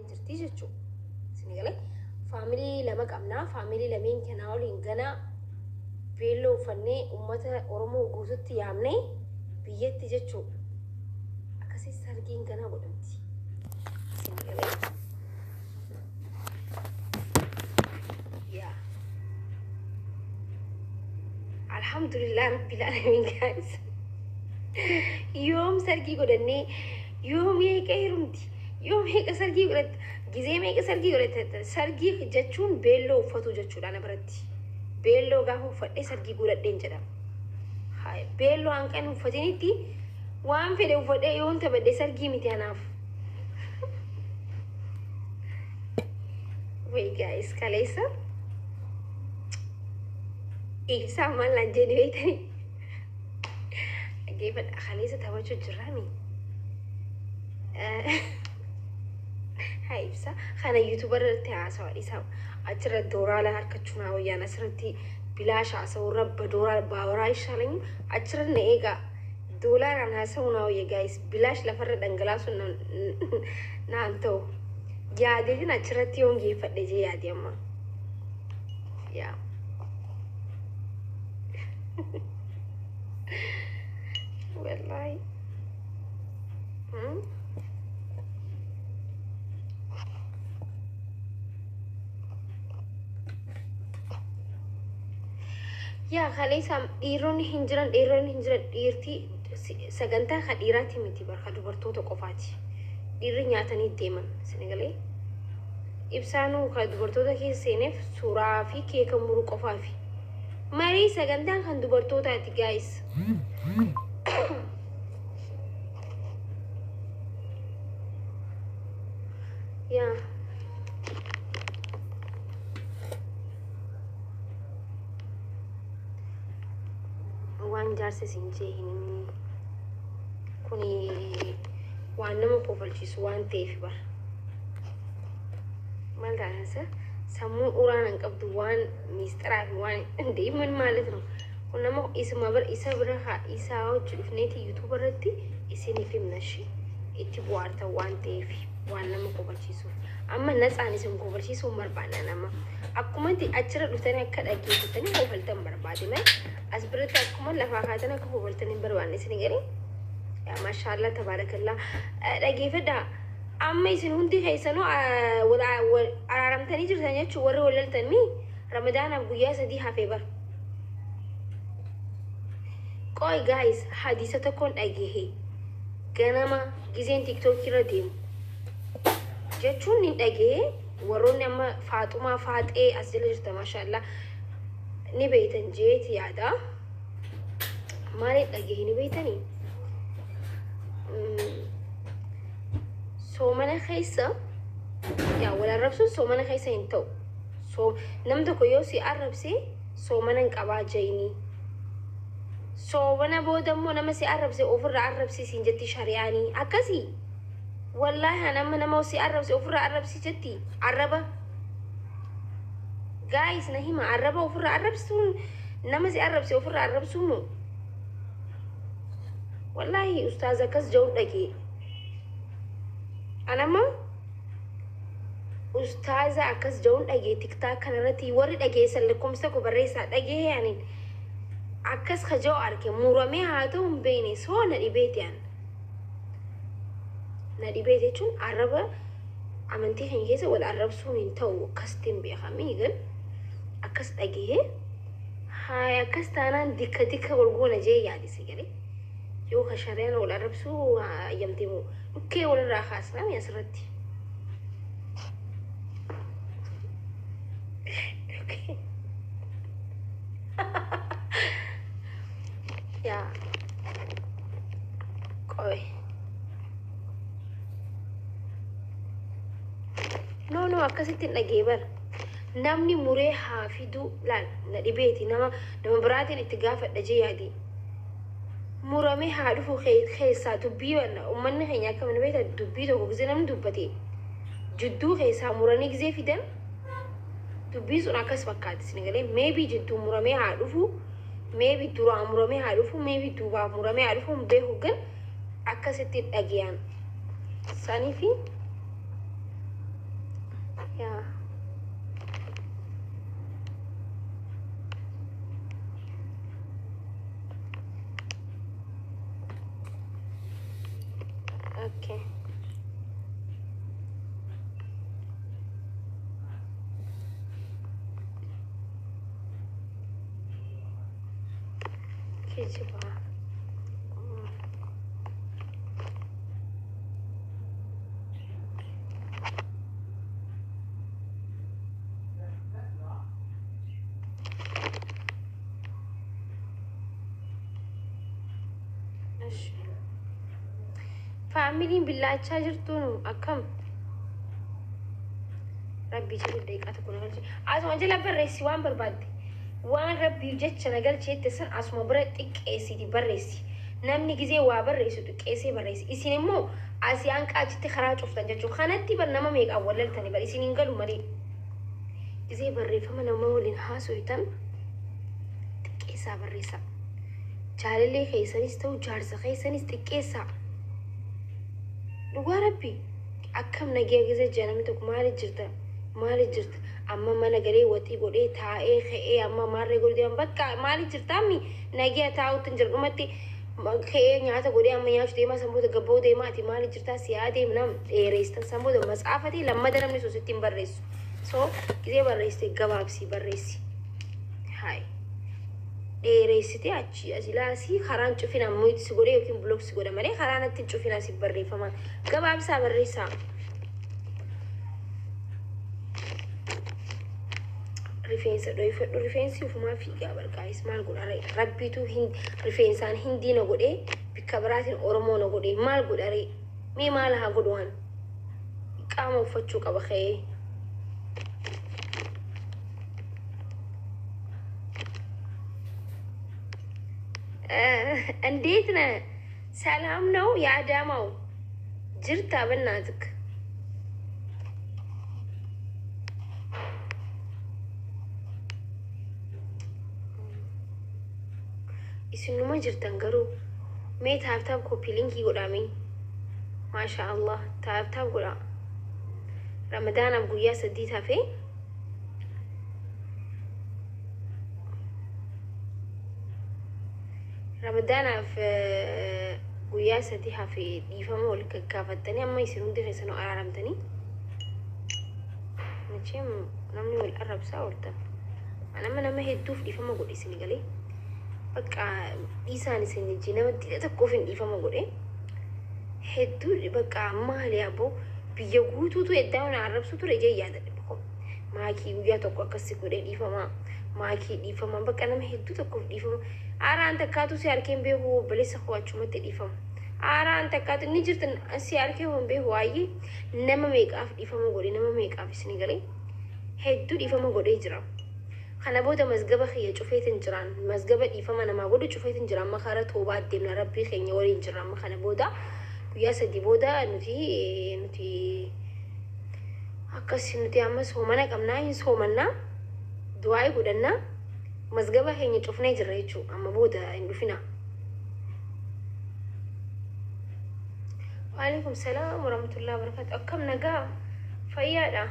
Jirti jechuudha. Isin galee family lama qabnaa. Family lameen kanaa waliin ganaa beelloo uffannee uummata Oromoo guututti yaamnee biyyatti jechuudha. Akkasii sargiin ganaa godhamti. Isin galee. Yaa. Alhamdulillah Rabbil Alamin, guys. Yoom sargii godhannee, yoom meeqa heerumti, yoom meeqa sargii godhatte, gizee meeqa sargii godhatte? Sargii jechuun beelloo uffatu jechuudha na biratti. Beelloo gaafa uffadhee sargii godhadheen jedhama. Haaya, beelloo hanqan uffatinitti waan fedhe uffadhee yoon taphadhe sargii miti anaaf. Wait guys, kaleessa ibsaa maal naan jedhi beektanii? Dhaggeeffadha, kaleessa taphachuu jirraami. Haa, ibsa kana YouTuber irratti haasawaa dhiisaa, achirra dooraala harkachuu naa wayyaan asirratti bilaasha haasawuu rabba dooraala baawaraa ishaalanyum achirra na eegaa, doolaaraan haasawuu naa wayya guys, bilaash lafarra dhangalaasuun naan ta'u yaadeetin achirratti yoon geeffadhe jee yaade amma yaa. Wallahi. Yaa, kaleessa dhiironni hin jiran, dhiironni hin jiran, dhiirtii sagantaa ka dhiiraati miti bar, ka dubartoota qofaati. Dhiirri nyaatanii deeman sinigalee. Ibsaanuu ka dubartoota keessa seeneef suuraa fi keeka muruu qofaafi. Marii sagantaan kan dubartootaati, guys. Yaa. Waan jaarsa isin jee hin himini. Kuni waan nama kofalchiisu waan ta'eef bara. Maal taansa sammuun uraan hin qabdu, waan miistiraa fi waan deeman maalit no. Kun nama isuma bira isa bira haa isaa hojii dhufneeti YouTube irratti isiniif himna shi itti bu'aartan waan ta'eef, waan nama kofalchiisuuf. Amma natsaan isin kofalchiisuu hin barbaanne nama. Akkumatti achirra dhuftanii akka dhaggeeffattanii kofaltan barbaade malee as biratti akkuma lafaa kaatan akka kofaltan hin barbaanne isin galee. Yaa maashaallah, tabaarakallaa, dhaggeeffadhaa. Amma isin hundi keessanuu wal wal araaramtanii jirtan jechuun warri wal laltan mi Ramadaanaaf guyyaa 3 hafee bar. Qoy guys, hadiisa tokkoon dhagehe ganama gizeen TikTokii irra deemu jechuun ni dhagee. Warroonni amma Faaxumaa Faaxee as jala jirta, maashaallah, ni beeytan jeeti yaada. Maaliin dhagehe ni beeytanii? Soomana keessa yaa wal arrabsuun soomana keessa hin ta'u. So nam tokko yoo si arrabse soomana hin qabaa jayinii. Soomana booda immoo nama si arrabse ofirra arrabsi siin jetti shari'aanii. Akkasii. Wallaahi an amma nama si arrabse ofirra arrabsi jetti. Arraba. Guys, na hima, arraba ofirra arrabsuun nama si arrabse ofirra arrabsuu moo? Wallaahi ustaaz akkas ja'uun dhagee. An amma ustaaza akkas ja'uun dhagee TikTok kanarratti, warri dhageessan lakkoomsa tokko barreessaa. Dhagee ani akkas ka ja'u arge, muramee haa ta'u hin beekne, soo na dhibeeti an. Na dhibeeti jechuun arraba amantii keenya keessa wal arrabsuun hin ta'u akkasitti hin beekamii gan akkas dhagee. Haaya, akkas taanaan dikka dikka wal goona jee yaadise galee. Yoo ka shari'aan wal arrabsuu ayyamte moo dhukkee walirraa kaasnaa mi asirratti. Dhukkee. Yaa. Qoy. No, no, akkasitti hin dhagee bara. Namni muree haa fiduu laal, na dhibeeti, nama biraatiin itti gaafadha jee yaadi. Muramee haa dhufu keessaa dubbii uummanni keenya akka mana beektan dubbii tokko gisee namni dubbate jidduu keessaa muranii gisee fidan dubbii sun akkas fakkaati isin galee. Maybe jidduu muramee haa dhufu, maybe duraa muramee haa dhufu, maybe duubaa muramee haa dhufu, hin beeku, gan akkasitti dhagayaan sanii fi Yaa okay. Kijiba. Eshi. Faamiliin billaachaa jirtuun akkam? Rabbii jedhu daqiiqaa tokko na galche. Asuma jala barreessi waan barbaadde. Waan rabbiif jecha na galcheette san asuma bira xiqqeessiti barreessi. Namni gizee waa barreessu xiqqeessee barreessi. Isin immoo asii hanqa achitti karaa cuftan jechuudha. Kanatti bar nama meeqaan wallaltani bar isin hin galu malee. Gizee barreeffama nama waliin haasoytan xiqqeessaa barreessaa. Jaalallee keessanis ta'u jaarsa keessanis xiqqeessaa. Dhugaa rabbi akkam nagee gizee jira namni tokko maali jirta maali jirta amma mana galee waxii godhee taa'ee ka'ee amma maarree godhee deeman bakka maali jirta ammi nagee taa'utti hin jira dhumatti ka'ee nyaata godhee amma nyaachuu deemaa san booda gabboo deemaa ati maali jirtaa si yaadee nam dheereestan san booda matsaafatee lammada namni sun sitti hin barreessu. So gizee barreessite gabaabsii barreessi. Hayi. Dheereessitee achi as ilaasii karaan cufina mute si godhee yookiin block si godha malee karaa natti hin cufina si barreeffama gabaabsaa barreessaa. Rifeensa dhoyfadhu, rifeensi ufumaa fiigaa bargaayis maal godha ree? Rabbiitu hin rifeensaan hindii na godhee bikka biraatiin oromoo na godhee maal godha ree? Mee maal haa godhu an? Qaama uffachuu qaba ka'ee. እንዴት ነህ? ሰላም ነው? የአዳማው ጅርታ በእናትህ isinuma jirtan garuu mee tap tap copy linkii godhame. Maasha Allah, tap tap godha. Ramadaanaaf guyyaa 3 hafe. Ramadaanaaf guyyaa 3 hafe. Dhiifama wal gaggaafattanii amma isin hundi keessanuu araaramtanii መቼም namni wal arrabsaa ooltan. Nama nama hedduuf dhiifama godhe isin galee bakka dhiisaan isin jijji nama dila tokkoof hin dhiifama godhe hedduu bakka maali aboo biyya guutuutu eddaa na arrabsu ture jee yaadadhe. Maakii guyyaa tokko akkasi godhe dhiifama, maakii dhiifama, bakka nama hedduu tokkoof dhiifama. Aaraan takkaatu si harkeen beeku obboleessa koo achumatti dhiifama. Aaraan takkaatu ni jirtan si harkee hin beeku waayee nama meeqaaf dhiifama godhe, nama meeqaaf isin galee hedduu dhiifama godhee jira. Kana booda mazgaba kiyya cufeetin jiraan, mazgaba dhiifama namaa godhu cufeetin jira. Amma karaa toobaa deemna, rabbii keenya waliin jirra. Amma kana booda guyyaa 3 booda nuti akkas nuti amma soomana qabnaa, hin soomannaa, du'aa godhannaa, mazgaba keenya cufnee jirra jechuudha. Amma booda hin dhufina. Waalaikum salaam warahmatullahi wabarakatuh. Akkam nagaa fayyaadha?